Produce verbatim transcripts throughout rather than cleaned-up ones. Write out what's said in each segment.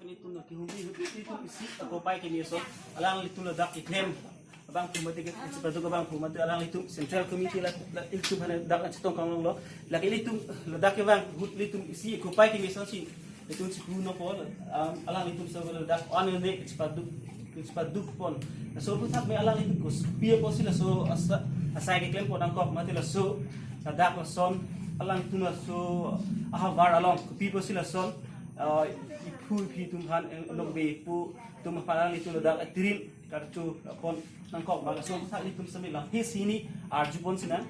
Ilitum na kehumri ahut ilitum isi akopai keme ason alanglitum ladak keklem abangphu mate ke, chepadu abangphu mate alanglitum Central Committee la, la ilitum aphan dak chetong kanglonglo. Lake ilitum ladak kevang ahut ilitum isi akopai keme asonsi ilitum chipru nangpo, um, alanglitum so ladak one ne chepadu, chepadu pon. Laso aphuthak me alanglitum kopi apotsi laso asa, asai keklem pon nangkok mate laso ladak lason alanglitum laso ahavar along kopi apotsi lason, uh, iphu iphi atum aphan, eh, nokbe pu atum aphan alanglitum ladak atirim karcho pon nangkok ma, laso aphuthak ilitum sami lang he sini arju pon sinang.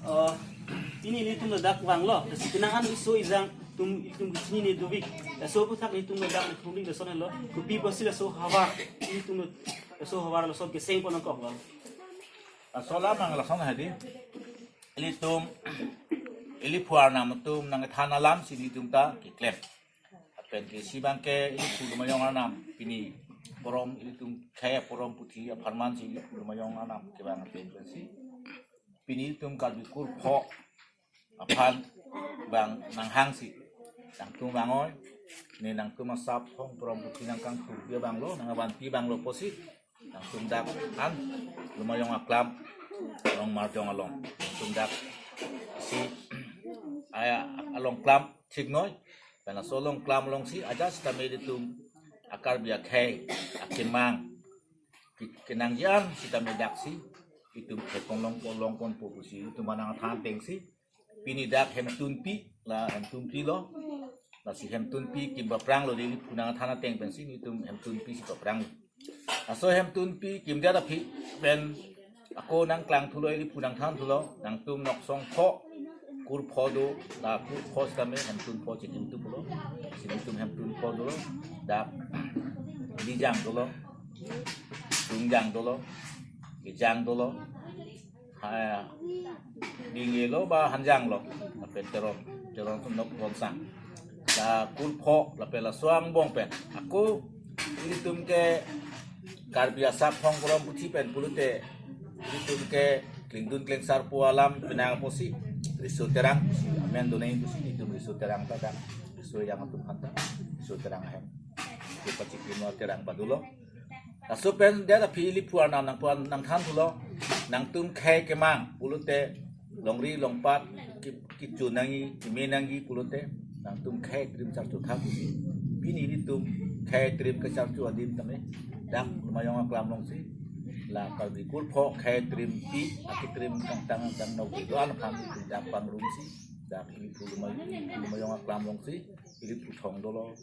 Uh, pini ilitum ladak vanglo, lasi penang an iso ijang atum, itum kechini ne dovik. Laso aphuthak ilitum ladak nangkehumri lason lo. Kopi apotsi laso havar, ilitum laso havar lason keseng pon nangkok lo. Laso alam ang lason hadi. Ilitum, ili phu arnam atum nangthan alamsi ilitum ta keklem. Lapen ke isi abangke ili phu Lumayong arnam pini porom, ilitum khei porom puthi apharmansi ili phu Lumayong arnam kevang pen pensi pini ilitum Karbi kurpho aphan bang nanghangsi nangtum vang-oi, ne nangtum asap hong porom puthi nangkangthurpi abanglo, nangvanpi abanglo apotsi nangtum dak an Lumayong aklam along marjong along nangtum dak si aya along klam thik noi. Lapen laso along klam alongsi ajat sitame ilitum a-Karbi akhei akemang ke-, kenangji an sitame daksi itum thek ponlong ponlong ponpo pusi itum aphan nangthan atengsi pini dak Hemtunpi, la Hemtunpi lo. Lasi Hemtunpi kim paprang lo, dei ili phu nangthan ateng pensi ilitum Hemtunpi si paprang lo. Laso Hemtunpi kimdet aphi pen ako nangklangthulo, ili phu nangthanthulo, nangtum nok song pho, kurpho do, la kurpho sitame Hemtunpho chikim tu pulo. Lasi ilitum Hemtunpho dolo, dak Bijang dolo, Tungjang dolo, Ijang dolo, ha, Bingelo ba Hanjang lo, lapen Teron, Teron atum nok bonsang. La kurpho, lapen laso angbong pen ako ilitum ke Karbi asap hong porom puthi pen pulote ilitum ke klengdun klengsarpo alam penang apotsi Riso Terang si amen donai pusi ilitum Riso Terang ta dang, Riso ejang atum aphan ta Riso Terang ahem. Ilitum pachikim lo, Terang padulo. Laso pen det aphi ili phu arnam nangpon nangthanthulo, nangtum khei kemang pulote longri longpat ki-, kichu nangji, keme nangji pulote nangtum khei trim charcho tha pusi. Pini ilitum khei trim kacharcho adim tame dak Lumayong aklam alongsi la Karbi kurpho khei trimpi aketrim kangtang kangtang nokbe do-an aphan ilitum dak pangrumsi dak ili phu Lumay-, Lumayong aklam alongsi ili phu Thong dolo,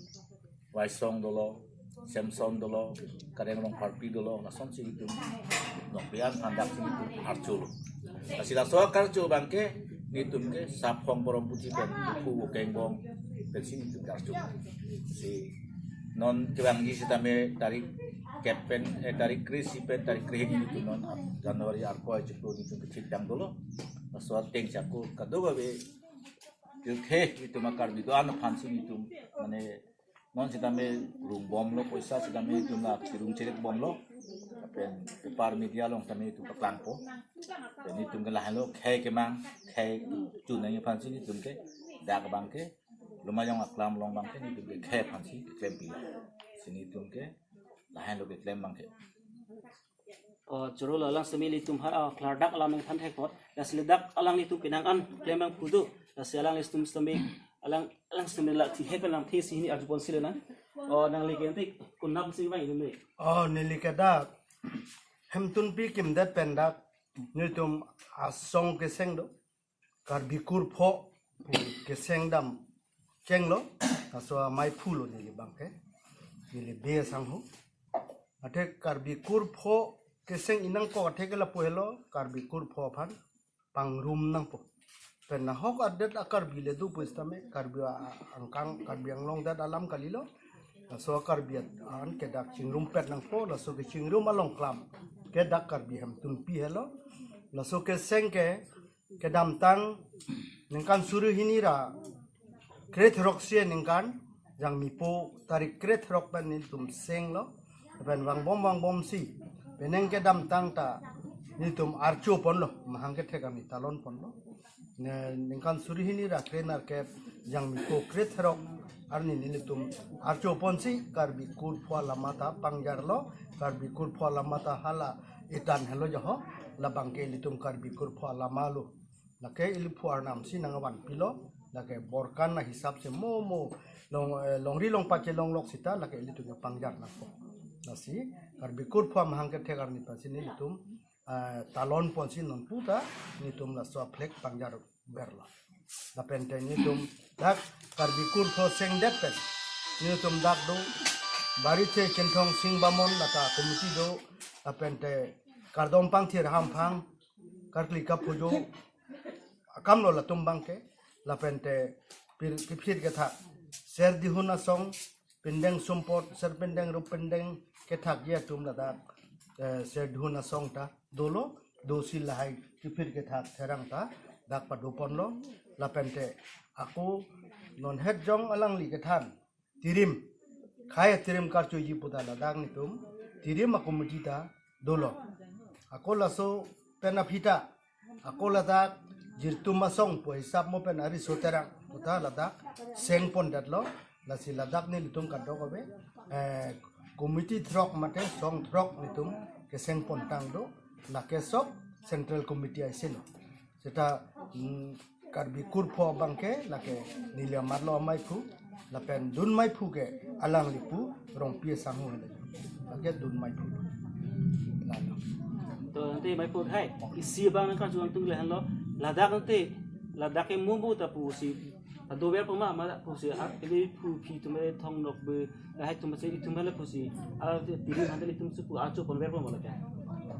Waisong dolo, Samson dolo, Kareng Rongpharpi dolo, lasonsi itum nokbe-an aphan daksi itum archolo. Lasi laso akarcho abangke nelitum ke sap hong porom puthi pen, phu okengbong pensi nelitum karcho. Si non kevangji sitame tarik kep pen, eh, tarik kre-isi pen tarik krehini nelitum non ap-, January arko ai chiklo nelitum kethik dang dolo. Laso ateng si ako kadokave pirthe itum a-Karbi do-an aphansi nelitum mane non sitame rungbomlo, poisa sitame itum la kirung cherik bomlo. Lapen paper media along tame itum paklangpo. Lapen itum ke lahenlo khei kemang, khei chu nangji aphansi itum ke dak abangke Lumayong aklam along abangke itum ke khei aphansi klempi. Lasi itum ke lahenlo keklem abangke. Oh, choro lo, alang sitame ilitum har, ah, klardak alam nangthan thek apot. Lasi ladak alanglitum penang an klem abangphu do. Lasi alanglitum sitame, alang, alang sitame la thi he pen lamthe si hini arju ponsi le na. Oh, nangli ke antik konat si vang itum le. Oh, neli ke dak Hemtunpi kimdet pen dak nelitum asong keseng do. Karbi kurpho pu keseng dam kenglo, laso amei phu lo neli abangke, neli be sangho. Athe Karbi kurpho keseng inang ko athe ke lapu helo, Karbi kurpho aphan pangrum nangpo. Pen nahok adet a-Karbi le do pusitame, Karbi a-, a-, angkang, Karbi Anglong det alam kalilo. Laso Karbi at-, an ke dak chingrumpet nangpo, laso kechingrum along klam ke dak Karbi Hemtunpi helo. Laso keseng ke kedamtang ningkan suri hini ra krethrok si ningkan jangmipo tarik krethrok pen nelitum senglo, pen vangbom vangbomsi penang kedamtang ta Nelitum archo ponlo, mahang kethek arni talon ponlo. Ne, ningkan suri hini ra kre nerkep Jangmi kre therok arni nelitum archo ponsi Karbi kurpho alama ta pangjarlo, Karbi kurpho alama ta hala itan helo joho, labangke ilitum Karbi kurpho alama lo. Lake ili phu arnam si nangvan pilo, lake borkan na hisap si mo mo long, eh, longri longpat chelonglok sita, lake ilitum pangjar nangpo. Lasi Karbi kurpho amahang kethek arni pensi nelitum, eh, talon ponsi nonpu ta nelitum laso flag pangjar verlo. Lapen te nelitum dak Karbi kurpho sengdet pen nelitum dak do Barithe Chinthong Sing Bamon lata committee do, lapen te kardom pangthir hamphang karkli kaphujo akam lo latum abangke, lapen te pir kiphir kethak ser dihun asong, pindeng sumpot, ser pindeng rup pindeng kethakji atum ladak, eh, ser dihun asong ta dolo, dosi lahai kiphir kethak therang ta dak pado ponlo, lapen te ako non het jong alangli kethan tirim, khei tirim karchoji pu ta ladak nelitum tirim a committee ta dolo. Ako laso pen aphi ta, ako ladak jirtum asong pu hisap mo pen ariso terang pu ta ladak seng pondetlo, lasi ladak nelitum kadokave, eh, committee throk mate song throk nelitum keseng pontang do, lake sok central committee aisi lo. Seta, mm, Karbi kurpho abangke lake neli amat lo Maiphu, lapen dun Maiphu ke alangli pu Rongpi asangho helo. Lake dun Maiphu. Lalo. To ante Maiphu hai, isi abang nangkarju angtung le henlo, ladak ante, ladak ke mumbu ta pusi, ado ver poma ma pusi, a, ili phu phi tum thong nok be, hai tum se itum le pusi, a, tirim hande itum supu acho pon ver poma lake.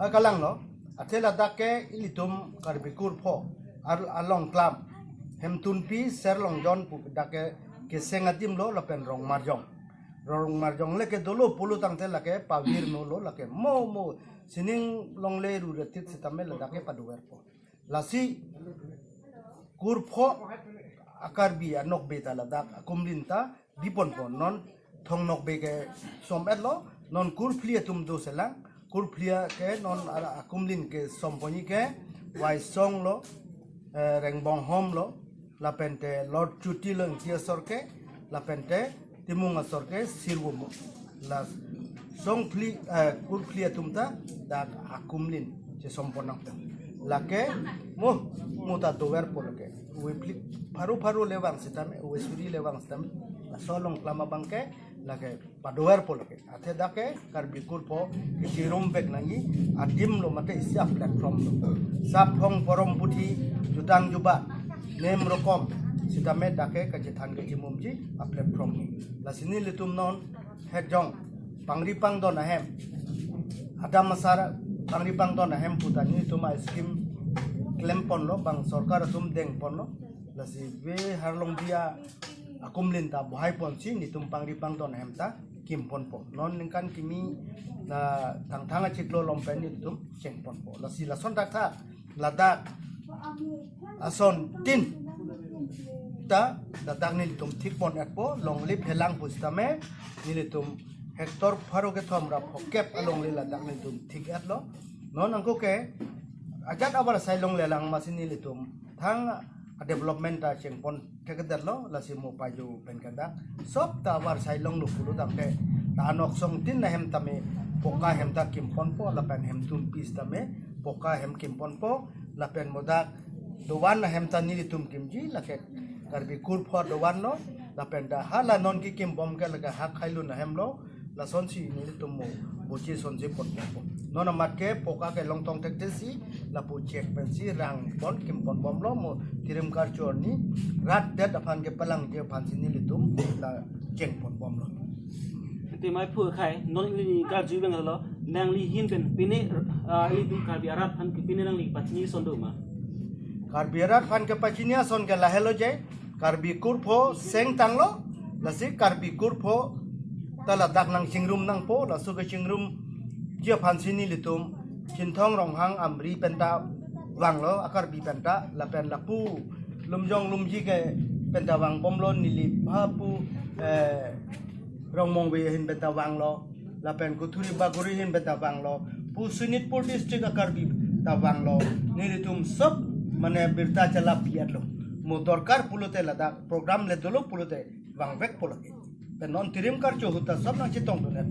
A kalang lo, athe ladak ke ilitum Karbi kurpho, ar along klam, Hemtunpi, Serlongjon pu dak ke keseng adim lo lapen Rongmarjong. Rongmarjong lake dolo pulo tangte lake pavir no lo, lake mo mo sining longle ru retit sitame ladak ke pado verpo. Lasi kurpho a Karbi anokbe ta ladak akumlin ta dipon pon non thong nokbe ke som-et lo, non kurphli atum do selang, kurphli ke non ara akumlin ke som ponji ke Waisong lo, eh, Rengbonghom lo, lapen te Lord Chuti lo Ingti asor ke, lapen te Timung asor ke Sirvomo. La songphli, eh, kurphli atum ta dak akumlin chesom pon nangpo. Lake mo mo ta doverpo lake. Ove phli pharo pharo le vang sitame, ove suri le vang sitame, laso along klam abangke lake padoverpo lake. Athe dak ke Karbi kurpho kechirum vek nangji adim lo mate isi a platform lo. Sap hong porom puthi jutang juba nem rokom sitame dak ke kachethan kachimumji a platform lo. Lasi nelitum non het jong pangri pangdon ahem, adam asar pangri pangdon ahem pu ta nelitum a scheme klem ponlo, bang sorkar atum deng ponlo. Lasi ve harlong dia akumlin ta bohai ponsi nelitum pangri pangdon ahem ta kim ponpo. Non ningkan kimi na thangthang achiklo along pen nelitum cheng ponpo. Lasi lason dak tha ladak ason tin ta ladak nelitum thik pon-etpo, longle phelang pusitame nelitum hectare pharo kethom ra phokep alongle ladak nelitum thik-etlo. Non angko ke ajat avarsai longle lang masi nelitum thang a development ta cheng pon thekdetlo, lasi mo pajo pen kedak sop ta avarsai longlo pulo tangte ta anok song tin ahem tame poka hem ta kim ponpo, lapen Hemtunpi sitame poka hem kim ponpo, lapen mo dak dovan ahem ta nelitum kimji, lake Karbi kurpho dovan lo, lapen ta hala non kekim bom ke lake ha khailun ahem lo, lasonsi nelitum mo boche sonsi pon ponpo. Non amat ke poka ke longtong thekthesi lapu chek pensi rang pon kim pon bomlo, mo tirim karcho arni rat det aphan kepalangji aphansi nelitum la cheng pon bomlo. Te Maiphu khei, non ili karju bang lo, nangli ahin pen pine, ah, ilitum Karbi arat aphan ke pine nangli pachini ason do ma? Karbi arat aphan kepachini ason ke lahelo je, Karbi kurpho seng tanglo, lasi Karbi kurpho ta ladak nangchingrum nangpo, laso kechingrumji aphansi nelitum Chinthong Ronghang Amri pen ta vanglo, a Karbi pen ta, lapen lapu Lumjong Lumji ke pen ta vang bomlo, neli pha pu, eh, Rongmongve ahin pen ta vanglo, lapen Kuthuri Bagori ahin pen ta vanglo, pu Sonitpur district a Karbi Vanglo, nelitum sob mane birta chala piat lo. Mo dorkar pulote ladak program le dolo pulote vangvek pulo ke. Pen non Tirim Karcho ahut ta sob nangchetongdun-et.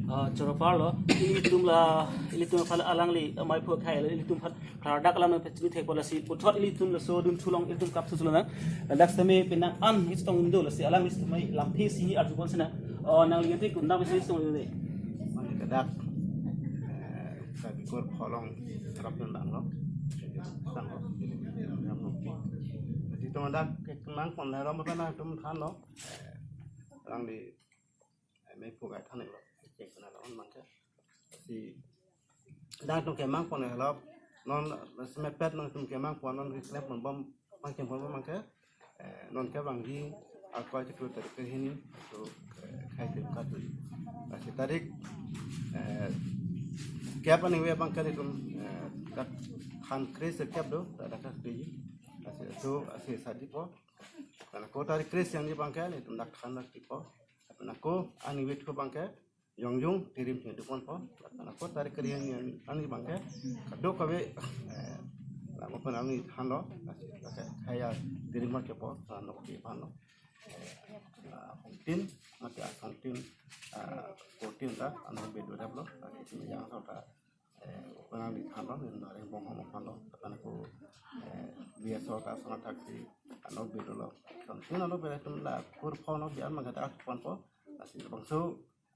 Ah, choro parlo, ilitum la, ilitum aphan alangli, amei phu khai, ilitum aphan klardak alam nangpachini thekpo, lasi puthot ilitum laso dun thulong, ilitum kap thulong nang. Ladak sitame penang an chetongdun do, lasi alangli sitame lamthe isi arjupon sinang. Oh, nangli ante kundak isi chetongdun ne. Mane ladak, eh, Karbi Kor Pholong rap nang lo. Sang lo. Jadi teman dak kemang pon herom apa na tum than lo. Eh, alangli eh, mei phu kai than lo. Cek na lo man ke. Si dak tum kemang pon herom. Non semet pet nangtum kemang pon non keklem pon bom, mang kem pon bom mang ke. Eh, non ke bang di akoi chiklo tarik ke hini, so, eh, khai tim katu. Lasi tarik, eh, kep aning ve bang ke ilitum, eh, dak than kre sirkep do, dak dak kre. Lasi so, lasi sadi po. Karena ko tarik kre siang di bang ke ilitum dak than dak tipo. Karena ko aning ve ko bang ke, jongjung Tirim hini dukon po. Karena ko tarik kre siang ni aning bang ke, kadokave, eh, lama pun aning than lo, lasi, lasi kaya Tirim mar ke po, than lo ke pan lo. Eh, ah, tin, mati asong tin, ah, ko tin ta, ano bedo dap lo, lasi itu yang so ta, eh, penang di than lo, ni nari bong hom pan lo, karena ko, eh, biasa ta sana taksi, ano bedo lo. Asong tin ano bedo tum la kur phone lo, biar mangga ta pon po, lasi bangso,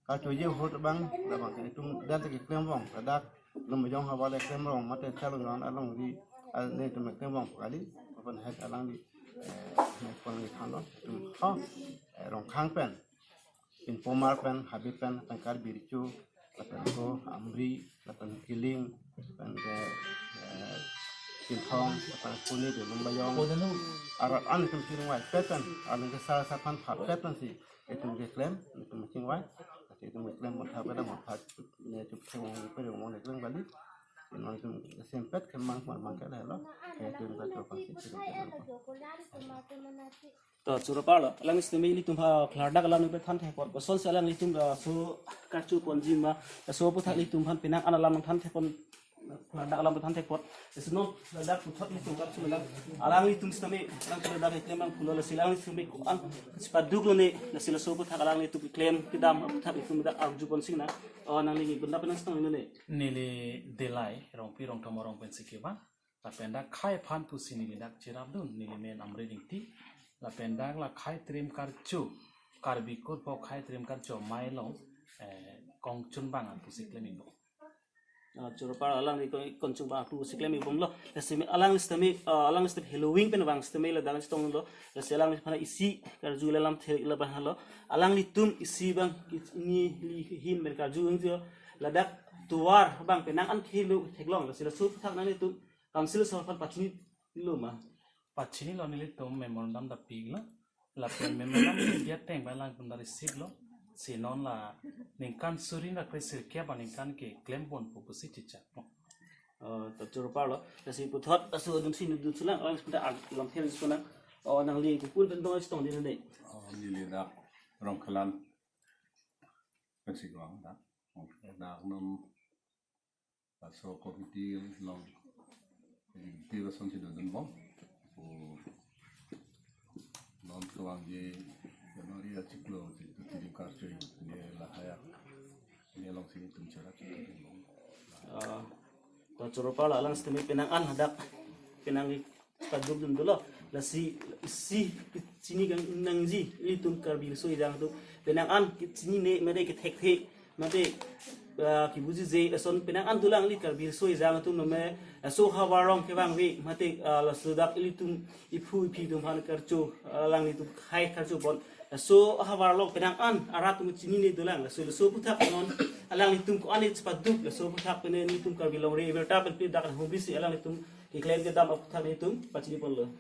Karcho ahut bang, labang ke itum dan te keklem bom, ladak Lumbajong havar le klem bom, mate chalung along di, ah, netum klem bom kali, aphan het alangli, eh, pon ni than lo, itum ho, eh, Rongkhang pen, Pinpomar pen, Habit pen, pen Karbi Recho, lapen ko Amri, lapen Kiling, pen ke, eh, Chinthong, lapen Pune de Lumbajong, arat an itum chingvai pet pen, along ke sa sa phan pha pet pen si, itum keklem, itum chingvai. Lasi itum keklem pon thap kedam pha ne chup theng ong pe ong ne klem kali. Non itum sempet kemang pon mang ke lo. Ke itum ka chok pon si itum keklem pon. To choro parlo, alangli sitame ilitum aphan klardak alam nangpathan thekpo. Kosonsi alanglitum laso karcho ponji ma, laso aphuthak ilitum aphan penang an alam nangthan thekpo. Klardak alam nangthan thekpo. Lasi non ladak puthot ilitum kap sulang. Alanglitum sitame, alang klardak keklem abang pulo, lasi alangli sitame ko-an chepaduk lo ne, lasi laso aphuthak alanglitum keklem kedam aphuthak itum dak arjupon sinang. Oh, nangli ni benda penang setang lo ne. Neli Delai, Rongpi Rongthom arong pensi kevang. Lapen dak khei aphan pusi neli dak cherapdun, neli men Amri Ingti. Lapen dak la khei Tirim Karcho, Karbi Kor Pho khei Tirim Karcho amei along, eh, kongchunbang an pusi klem ikbom. Ah, choro parlo alangli ko-, kongchunbang an pusi klem ikbomlo. Lasi me alangli sitame, ah, alangli sitame heloving pen vang sitame ladak chetonglo. Lasi alangliphan isi karju le lamthe labang lo. Alanglitum isi bang ini li him pen karju ingjo. Ladak tovar bang penang an khelo theklong. Lasi laso aphuthak nanglitum Council asor aphan pachinilo ma? Pachinilo, nelitum memorandum ta piklo. Lapen memorandum pi ateng ba alangtum ta receive lo. Si non la ningkan suri ra kre sirkep aningkan keklem ponpo pusi chechak. Oh, to choro parlo. Lasi puthot laso adun si nangdun sulang, alang sepeda ag-, lamthe sulang. Oh, nangli kupun pen dong chetongdun ne. Oh, neli dak Rongkhelan pensi kevang dak. Dak non laso committee along, eh, ti lason si dodun bom. Ko non kevangji January achiklo, si tu Tirim Karcho ne lahai-ak ne along si itum cherap si dodun bom. Ah, to choro parlo, alang sitame penang an hadak penang padukdun dolo. Lasi isi chinine nangji ilitum Karbi Riso Ejang atum. Penang an chinine mate kethekthe mate, ah, kebujije lason penang an dolang ili Karbi Riso Ejang atum nome laso ahavar along kevangve mate, ah, laso dak ilitum iphu iphi atum aphan karcho, ah, alanglitum khei karcho pon. Laso ahavar along penang an arat atum chinine dolang. Laso, laso aphuthak non alanglitum ko-an chepaduk, laso aphuthak pen nelitum Karbi longri birta pen pli dak humbi si alanglitum keklem kedam aphuthak nelitum pachini ponlo.